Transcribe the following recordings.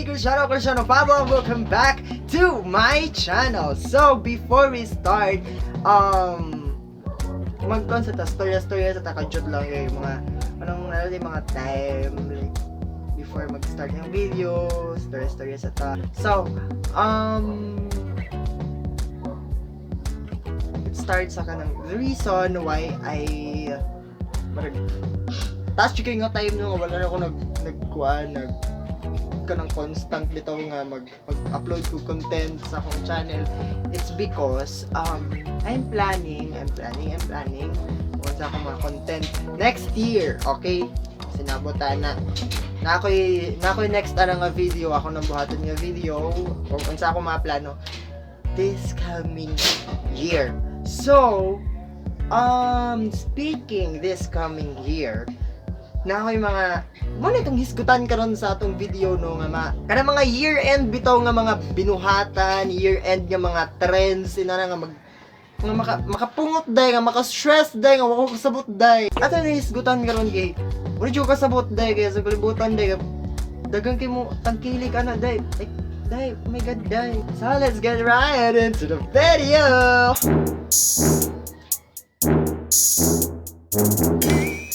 Cristiano Cristiano Pablo and welcome back to my channel. So, before we start, magkon sa ta storya-storya sa takajot lang yung mga anong ano yung mga time like before mag-start ng video, storya-storya sa ta. So, it starts sa kanang the reason why I marag taas jud nga time no wala na ako nag nagkuan nag kanang constant bitaw nga mag-upload ko content sa akong channel. It's because I'm planning kung sa akong mga content next year, okay? Sinabot na na ako'y next ana nga video, ako nang buhaton nga video kung unsa akong mga plano this coming year. So, speaking this coming year, na ako'y mga mo na itong hisgutan karon sa atong video no nga ma kanang mga year end bitaw nga mga binuhatan, year end nga mga trends ina nga mag nga makapungot day, nga maka-stress day, nga wako kasabot day. Ato na hisgutan karon kay wala jud kasabot day kay sa kalibutan day daghang kay mo tangkilik ana day. Like day, oh my God, day. So let's get right into the video.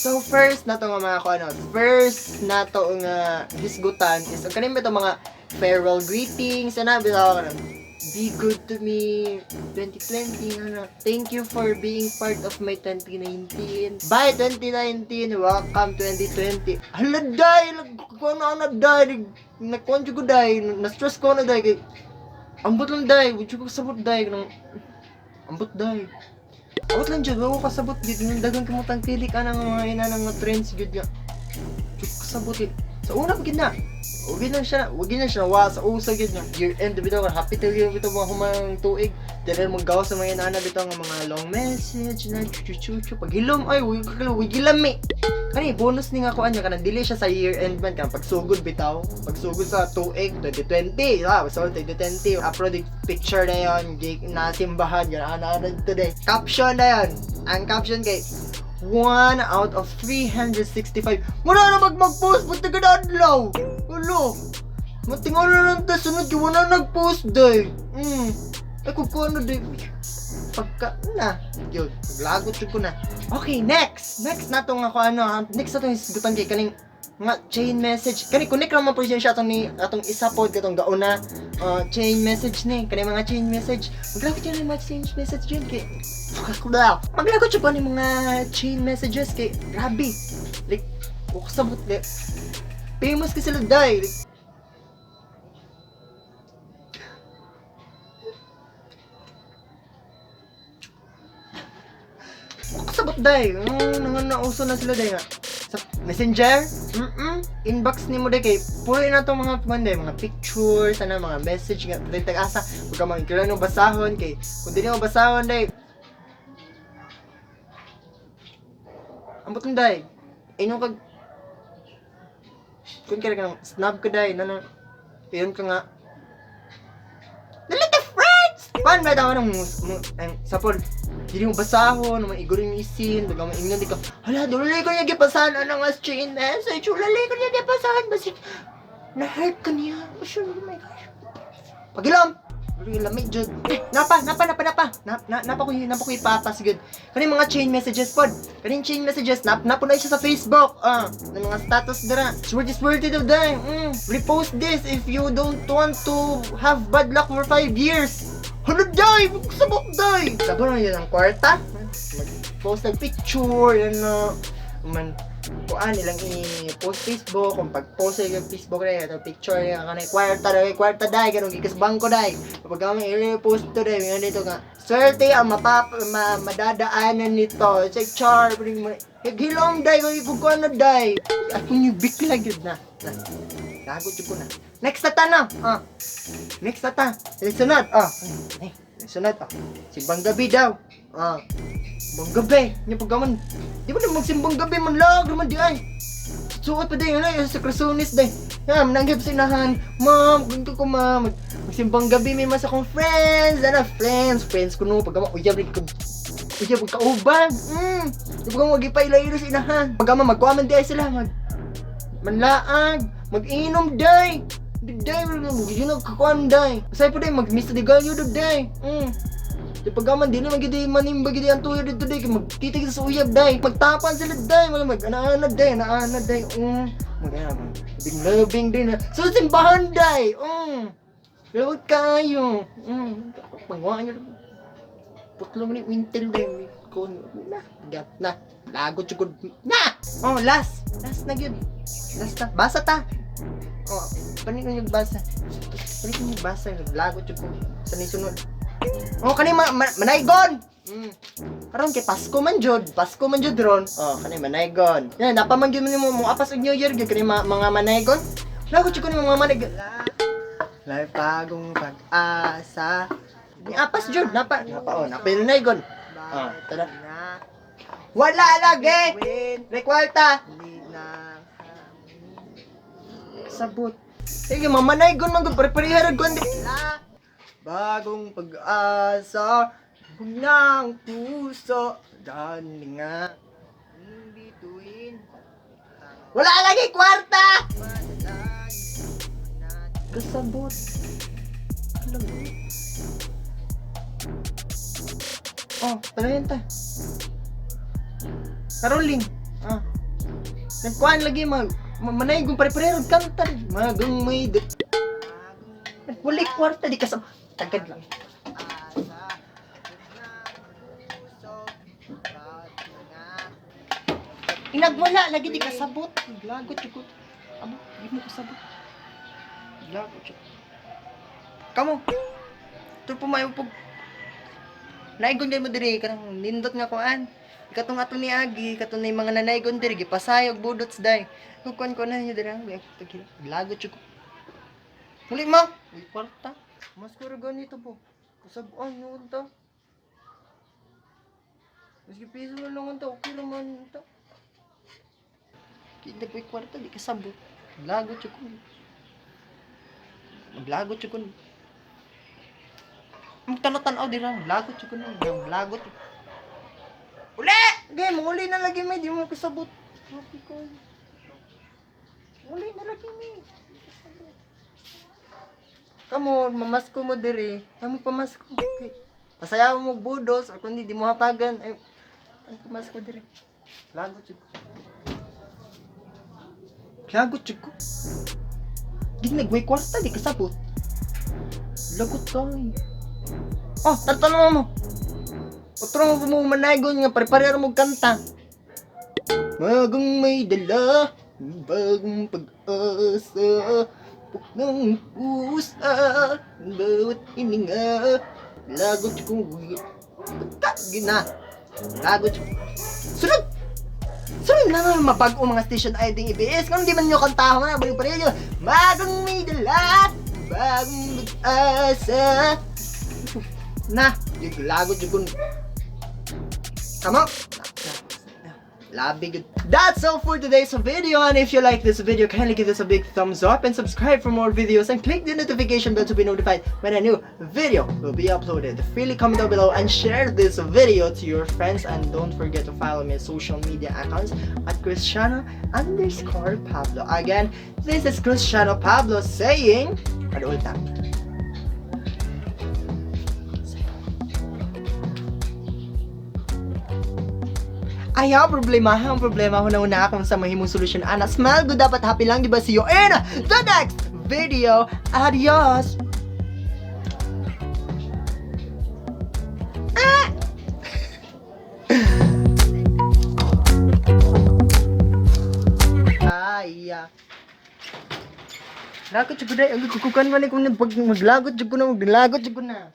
So first na to nga mga kuano, first na to nga hisgutan is ang kanin ba mga farewell greetings ana bitaw ka be good to me 2020 ano. Thank you for being part of my 2019. Bye 2019, welcome 2020. Hala day, ko na na day, nagkuan ko day, na stress ko na day kay ambot lang day, wala ko kasabot day nang ambot day. Ambot lang jud, wala ko kasabot gid yung daghang kamo tangkilik ana nga mga ina nga trends gid nga. Jud kasabot eh. Sa una pa gid na. Wag na siya wa sa usa gid nga. Year end bitaw happy till year bitaw mga humang tuig. Dili mo gawas sa mga inana bitaw nga mga long message na chu chu chu chu. Paghilom ay wag wag gilami. Kani bonus ni nga kuan niya kanang dili siya sa year end man kanang pagsugod bitaw. Pagsugod sa tuig 2020. Ah, so 2020 upload picture na yon na simbahan yan ana ana today. Caption na yon. Ang caption kay 1 out of 365. Wala na mag-post, ba't ka na adlaw? Ulo. Matingaw na lang ta, sunod yung wala nag-post day. Ay, kung ano day. Pagka, na. Yun, naglagot yun ko na. Okay, next. Next na to nga ko ano, next na to yung sigutan kay kaning nga chain message. Kani connect lang man po siya atong ni atong isa pod katong gauna chain message ni kani mga chain message. Maglagot yun mga chain message yun kay maglagot yun ko ni mga chain messages kay grabe. Like kasabot like famous kasi sila day. Like, kasabot day. Nang nauso na sila day nga. Sa Messenger, inbox nimo day kay puro na tong mga kuan day, mga pictures, ana mga message nga day tag-asa, ug ka mga kailangan basahon kay kung dili mo basahon day ambot lang day. Ingon kag kun kaya ka snub ka day na iyon ka nga delete the friends. Pan ba daw nang ang sapol dili mo basahon, mga igor yung isin, baga maingnan di ka, hala, dulay ko niya gipasahan ano nga chain message, dulay ko niya gipasahan, basig, na-hurt ka niya, oh, sure, oh my gosh. Pagilom! Lamig jud. Eh, napa, napa, napa, napa. Na, na, napa ko ipapas gud. Kaning mga chain messages pod. Kaning chain messages nap napo na siya sa Facebook. Ah, ng mga status dira. Swerte swerte daw day. Repost this if you don't want to have bad luck for 5 years. Hala day, sabot day. Sabo na yun ang kwarta. Mag-post ng picture, yan na. Man, kuan ilang i-post Facebook, kung pag-post sa Facebook na ito picture niya kanay kwarta day, kwarta day, ganun gikas bangko day. Kapag kami i-post to day, nga dito nga swerte ang madadaanan nito. Check char, hilom day, kung kuan na day. Akong yung bikla gyud na. Na. Lagot jud ko na. Next na ta na. Ah. Next na ta. Sunod. Ah. Eh, sunod. Ah. Simbang gabi daw. Ah. Simbang gabi. Nya pagkaman. Di ba na magsimbang gabi man lag naman di ay. Suot pa din ano sa Cruzones day. Ya, mananggap sa inahan. Ma'am, ganito ko ma'am. Magsimbang gabi may mas akong friends. Ana friends, friends ko no pagka uyab ko. Uyab kauban. Di ba magipaila-ilo sa inahan. Pagka magkuha man di ay sila mag manlaag, mag-inom day. Day, yun ang kakuan, day. Say po day, mag-miss the galyo day. Di pagkaman, di naman gidi manimba gidi ang tuyo dito day. Magkita kita sa uyab day. Magtapan sila day. Mga mag ana day, ana day. Mag ana Labing din na. Sa simbahan day. Lawag kayo. Pangwa nyo. Putlo mo ni winter day. Kon na. Gat na. Lagot jud na. Oh, last. Last na gyud. Last na. Basa ta. Oh, panin ko yung basa. Panin ko yung basa. Lagot jud ko. Sa ni sunod. Oh, kani manaygon. Karon kay Pasko man jud, Pasko man jud ron. Oh, kani manaygon. Yan, napa man gyud mo mo apas og New Year gyud kani mga manaygon. Lagot jud ko ni mga manaygon. Lay bagong pag-asa. Ni apas jud, napa napa oh, napa yung naygon. Oh, tara. Wala lagi. May kwarta. Sabot. Sige, mamanaygon man gud pare-pareha ra gud. Bagong pag-asa ng puso. Dani nga. Bituin. Wala lagi kwarta! Kasabot. Alam mo. Oh, palayan ta. Karoling. Ah. Nagkuhan lagi mag manay kung pare-pareho kanta. Magang may Wala kwarta di kasab. Tagad lang. Inagwala lagi di kasabot. Lagot jud. Amo, di mo kasabot. Lagot jud. Kamo. Tulpo mayo pug. Naigon mo diri kanang nindot nga kuan. Katong ato ni Agi, katong ni mga nanaygon diri gipasayog budots day. Kuan ko na niyo diri ang lagot jud. Muli mo. Uy, kwarta. Mas kuro ganito po. Kasabon yun ta. Maski piso na lang ta, okay naman ta. Kita ko'y kwarta, di kasabot. Maglagot siya ko. Maglagot siya ko. Magtanaw-tanaw di lang. Maglagot siya ko. Maglagot. Uli! Okay, manguli na lagi may. Di mo kasabot. Okay ko. Uli na lagi may. Kamo, mamasko mo diri. Kamo pamasko. Okay. Pasayaw mo budos or kundi di mo hatagan. Ay, ang pamasko diri. Lagot siya ko. Lagot siya ko. Di nagway kwarta, di kasabot. Lagot ka eh. Oh, tatanong mo. Otro mo mo manaygon nga pare-pareho mo kanta. Bagong may dala, bagong pag-asa, puknang pusa, bawat hininga, lagot kong pagka, gina, lagot. Sunod! Sunod na naman mabago mga station ID ng ABS. Kung di man nyo kantahon na, balik pa rin nyo. Bagong may dala, bagong pag-asa. Na, yung lagot yung Come on. Labi good. That's all for today's video, and if you like this video, kindly give us a big thumbs up and subscribe for more videos and click the notification bell to be notified when a new video will be uploaded. Freely comment down below and share this video to your friends, and don't forget to follow me on social media accounts at Cristiano_Pablo. Again, this is Cristiano Pablo saying, Padulta. Ayaw problema, ang problema una-una akong sa mahimong solusyon ana. Smile good, dapat happy lang, di ba? See you in the next video. Adios! Ah! Ay, ah. Lagot jud ko dai, ang kukukan man ni kung maglagot jud ko na, maglagot jud ko na.